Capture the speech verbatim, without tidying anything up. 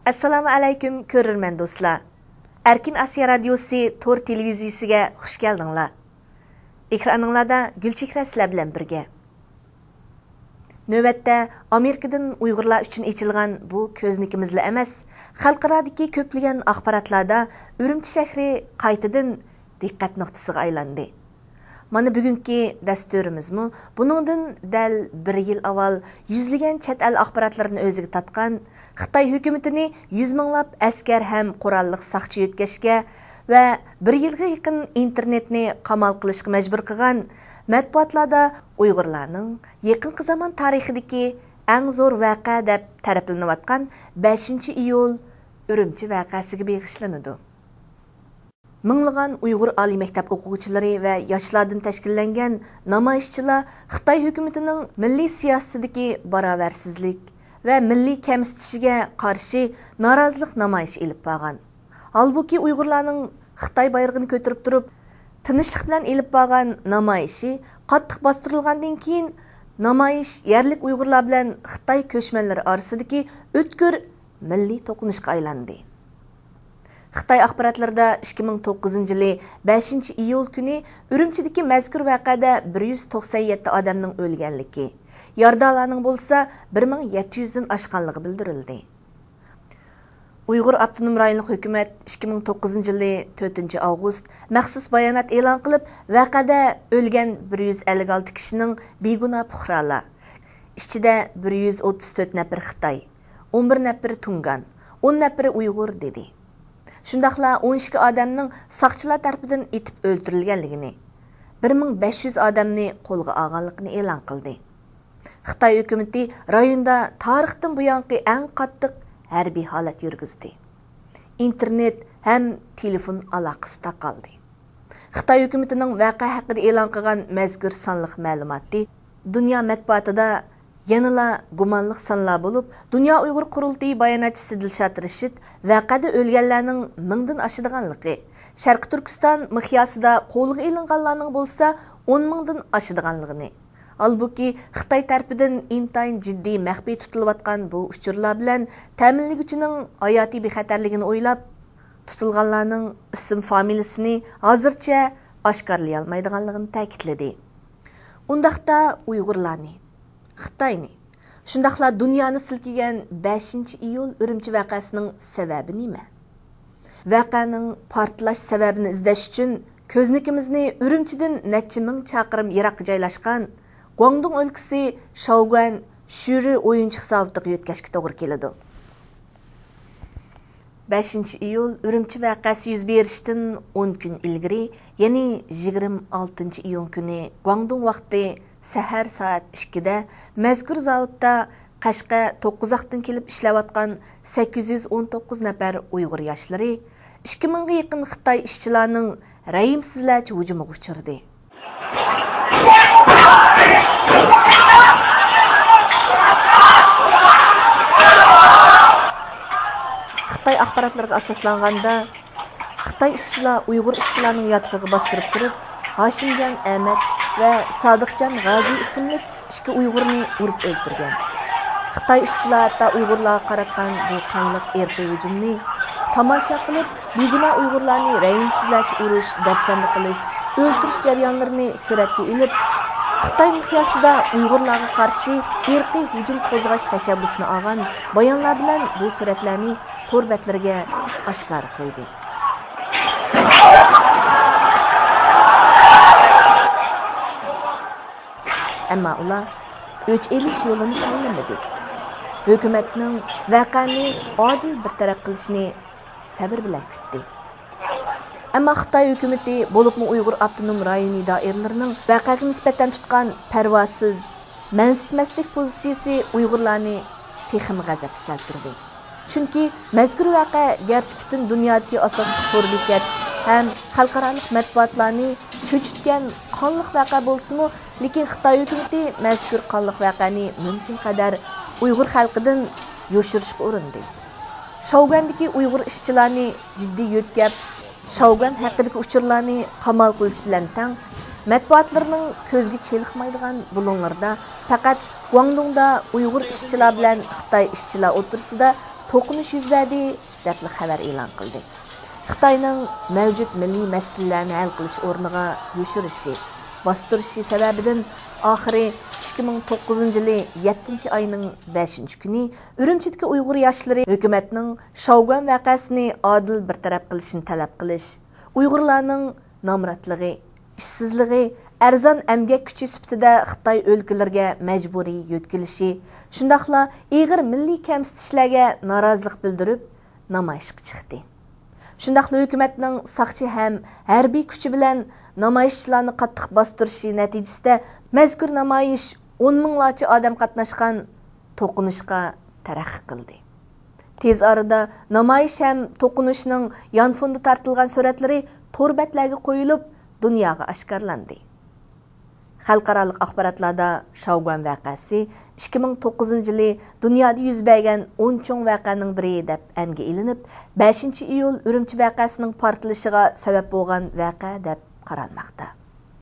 ئەسسالامۇ ئەلەيكۇم، كۆرۈرمەن دوستلار. ئەركىن ئاسىيا رادىيوسى تور تېلېۋىزىيىسىگە خۇش كەلدىڭلار. ئېكرانىڭلاردا گۈلچېھرە سىلەر بىلەن بىرگە. نۆۋەتتە ئامېرىكىدىن ئۇيغۇرلار ئۈچۈن ئېچىلغان بۇ كۆزنىكىمىزلا ئەمەس، خەلقئارادىكى كۆپلىگەن ئاخباراتلاردا ئۈرۈمچى شەھىرى قايتىدىن دىققەت نۇقتىسىغا ئايلاندى. مانا بۈگۈنكى دەستۇرىمىزمۇ بۇنىڭدىن دەل بىر يىل ئاۋۋال يۈزلىگەن چەت ئەل ئاخباراتلىرىنى ئۆزىگە تارتقان، خىتاي ھۆكۈمىتىنى يۈز مىڭلاپ ئەسكەر ھەم قوراللىق ساقچى يۆتكەشكە ۋە بىر يىلغا يېقىن ئىنتېرنېتنى قامال قىلىشقا مەجبۇر قىلغان، مەتبۇئاتلاردا ئۇيغۇرلارنىڭ يېقىنقى زامان تارىخىدىكى ئەڭ زور ۋەقە دەپ تەرىپلىنىۋاتقان بەشىنچى ئىيۇل ئۈرۈمچى ۋەقەسىگە بېغىشلىنىدۇ. مىڭلىغان ئۇيغۇر ئالىي مەكتەپ ئوقۇغۇچىلىرى ۋە ياشلاردىن تەشكىللەنگەن نامايىشچىلار خىتاي ھۆكۈمىتىنىڭ مىللىي سىياسىتىدىكى باراۋەرسىزلىك ۋە مىللىي كەمسىتىشىگە قارشى نارازىلىق نامايىشى ئېلىپ بارغان. ھالبۇكى، ئۇيغۇرلارنىڭ خىتاي بايرىقىنى كۆتۈرۈپ تۇرۇپ، تىنچلىق بىلەن ئېلىپ بارغان نامايىشى قاتتىق باستۇرۇلغاندىن كېيىن، نامايىش يەرلىك ئۇيغۇرلار بىلەن خىتاي كۆچمەنلىرى ئارىسىدىكى ئۆتكۈر مىللىي توقۇنۇشقا ئايلاندى. خىتاي ئاخباراتلىرىدا ئىككى مىڭ توققۇزىنچى يىلى بەشىنچى ئىيۇل كۈنى ئۈرۈمچىدىكى مەزكۇر ۋەقەدە بىر يۈز توقسان يەتتە ئادەمنىڭ ئۆلگەنلىكى، يارىدارلارنىڭ بولسا بىر مىڭ يەتتە يۈزدىن ئاشقانلىقى بىلدۈرۈلدى. ئۇيغۇر ئاپتونوم رايونلۇق ھۆكۈمەت ئىككى مىڭ توققۇزىنچى يىلى تۆتىنچى ئاۋغۇست مەخسۇس بايانات ئېلان قىلىپ، ۋەقەدە ئۆلگەن بىر يۈز ئەللىك ئالتە كىشىنىڭ بىگۇناھ پۇقرالار، ئىچىدە بىر يۈز ئوتتۇز تۆت نەپىرى خىتاي، ئون بىر نەپىرى تۇڭگان، ئون نەپىرى ئۇيغۇر دېدى. شۇنداقلا ئون ئىككى ئادەمنىڭ ساقچىلار تەرىپىدىن ئېتىپ ئۆلتۈرۈلگەنلىكىنى، بىر مىڭ بەش يۈز ئادەمنى قولغا ئالغانلىقىنى ئېلان قىلدى. خىتاي ھۆكۈمىتى رايوندا تارىختىن بۇيانقى ئەڭ قاتتىق ھەربىي ھالەت يۈرگۈزدى. ئىنتېرنېت ھەم تېلېفون ئالاقىسى تاقالدى. خىتاي ھۆكۈمىتىنىڭ ۋەقە ھەققىدە ئېلان قىلغان مەزكۇر سانلىق مەلۇماتى دۇنيا مەتبۇئاتىدا يەنىلا گۇمانلىق سانلار بولۇپ، دۇنيا ئۇيغۇر قۇرۇلتىيى باياناتچىسى دىلشات رەشىت ۋەقەدە ئۆلگەنلەرنىڭ مىڭدىن ئاشىدىغانلىقى، شەرقىي تۈركىستان مىقياسىدا قولغا ئېلىنغانلارنىڭ بولسا ئون مىڭدىن ئاشىدىغانلىقىنى، ھالبۇكى، خىتاي تەرىپىدىن ئىنتايىن جىددىي مەخپىي تۇتۇلۇۋاتقان بۇ ئۇچۇرلار بىلەن تەمىنلىگۈچىنىڭ ھاياتىي بىخەتەرلىكىنى ئويلاپ، تۇتۇلغانلارنىڭ ئىسىم فامىلىسىنى ھازىرچە ئاشكارىلىيالمايدىغانلىقىنى تەكىتلىدى. ئۇنداقتا ئۇيغۇرلارنى، خىتاينى، شۇنداقلا دۇنيانى سىلكىگەن بەشىنچى ئىيۇل ئۈرۈمچى ۋەقەسىنىڭ سەۋەبى نېمە؟ ۋەقەنىڭ پارتلاش سەۋەبىنى ئىزدەش ئۈچۈن كۆزنىكىمىزنى ئۈرۈمچىدىن نەچچە مىڭ چاقىرىم يىراققا جايلاشقان گۇاڭدۇڭ ئۆلكىسى شاۋگۈەن شۈرى ئويۇنچۇق زاۋۇتىغا يۆتكەشكە توغرا كېلىدۇ. بەشىنچى ئىيۇل ئۈرۈمچى ۋەقەسى يۈز بېرىشتىن ئون كۈن ئىلگىرى، يەنى يىگىرمە ئالتىنچى ئىيۇن كۈنى گۇاڭدۇڭ ۋاقتى سەھەر سائەت ئىككىدە مەزكۇر زاۋۇتتا قەشقەر، توققۇزاقتىن كېلىپ ئىشلەۋاتقان سەككىز يۈز ئون توققۇز نەپەر ئۇيغۇر ياشلىرى، ئىككى مىڭغا يېقىن خىتاي ئىشچىلارنىڭ رەھىمسىزلەرچە ھۇجۇمىغا ئۇچرىدى. خىتاي ئاخباراتلىرىغا ئاساسلانغاندا، خىتاي ئىشچىلار ئۇيغۇر ئىشچىلارنىڭ ياتىقىغا باستۇرۇپ كىرىپ، ھاشىمجان ئەمەت ۋە سادىقجان غازى ئىسىملىك ئىككى ئۇيغۇرنى ئۇرۇپ ئۆلتۈرگەن. خىتاي ئىشچىلار ھەتتا ئۇيغۇرلارغا قاراتقان بۇ قانلىق ئىرقىي ھۇجۇمنى تاماشا قىلىپ، بىگۇناھ ئۇيغۇرلارنى رەھىمسىزلەرچە ئۇرۇش، دەپسەندە قىلىش، ئۆلتۈرۈش جەريانلىرىنى سۈرەتكە ئېلىپ، خىتاي مىقياسىدا ئۇيغۇرلارغا قارشى ئىرقىي ھۇجۇم قوزغاش تەشەببۇسىنى ئالغان بايانلار بىلەن بۇ سۈرەتلەرنى تور بەتلىرىگە ئاشكارا قويدى. ئەمما ئۇلار ئۆچ ئېلىش يولىنى تاللىمىدى. ھۆكۈمەتنىڭ ۋەقەنى ئادىل بىر تەرەپ قىلىشىنى سەۋر بىلەن كۈتتى. ئەمما خىتاي ھۆكۈمىتى، بولۇپمۇ ئۇيغۇر ئاپتونوم رايونى دائىرىلىرىنىڭ ۋەقەگە نىسبەتەن تۇتقان پەرۋاسىز، مەنسىتمەسلىك پوزىتسىيىسى ئۇيغۇرلارنى تېخىمۇ غەزەپكە كەلتۈردى. چۈنكى مەزكۇر ۋەقە گەرچە پۈتۈن دۇنيادىكى ئاساسلىق تور بېكەت ھەم خەلقئارالىق مەتبۇئاتلارنى چۆچۈتكەن قانلىق ۋەقە بولسىمۇ، لېكىن خىتاي ھۆكۈمىتى مەزكۇر قانلىق ۋەقەنى مۇمكىن قەدەر ئۇيغۇر خەلقىدىن يوشۇرۇشقا ئۇرۇندى. شاۋگۈەندىكى ئۇيغۇر ئىشچىلارنى جىددىي يۆتكەپ، شاۋگۈەن ھەققىدىكى ئۇچۇرلارنى قامال قىلىش بىلەن تەڭ، مەتبۇئاتلىرىنىڭ كۆزگە چېلىقمايدىغان بۇلۇڭلىرىدا پەقەت گۇاڭدۇڭدا ئۇيغۇر ئىشچىلار بىلەن خىتاي ئىشچىلار ئوتتۇرىسىدا توقۇنۇش يۈز بەردى، دەپلا خەۋەر ئېلان قىلدى. خىتاينىڭ مەۋجۇت مىللىي مەسىلىلەرنى ھەل قىلىش ئورنىغا يوشۇرۇشى، باستۇرۇشى سەۋەبىدىن ئاخىرى ئىككى مىڭ توققۇزىنچى يىلى يەتتىنچى ئاينىڭ بەشىنچى كۈنى ئۈرۈمچىدىكى ئۇيغۇر ياشلىرى ھۆكۈمەتنىڭ شاۋگۈەن ۋەقەسىنى ئادىل بىر تەرەپ قىلىشىنى تەلەپ قىلىش، ئۇيغۇرلارنىڭ نامراتلىقى، ئىشسىزلىقى، ئەرزان ئەمگەك كۈچى سۈپىتىدە خىتاي ئۆلكىلىرىگە مەجبۇرىي يۆتكىلىشى، شۇنداقلا ئېغىر مىللىي كەمسىتىشلەرگە نارازىلىق بىلدۈرۈپ، نامايىشقا چىقتى. شۇنداقلا ھۆكۈمەتنىڭ ساقچى ھەم ھەربىي كۈچى بىلەن نامايىشچىلارنى قاتتىق باستۇرۇشى نەتىجىسىدە، مەزكۇر نامايىش ئون مىڭلارچە ئادەم قاتناشقان توقۇنۇشقا تەرەققىي قىلدى. تېز ئارىدا نامايىش ھەم توقۇنۇشنىڭ يانفوندا تارتىلغان سۈرەتلىرى تور بەتلەرگە قويۇلۇپ، دۇنياغا ئاشكارىلاندى. خەلقئارالىق ئاخباراتلاردا شاۋگۈەن ۋەقەسى ئىككى مىڭ توققۇزىنچى يىلى دۇنيادا يۈز بەرگەن ئون چوڭ ۋەقەنىڭ بىرى دەپ ئەنگە ئېلىنىپ، بەشىنچى ئىيۇل ئۈرۈمچى ۋەقەسىنىڭ پارتلىشىغا سەۋەب بولغان ۋەقە دەپ قارالماقتا.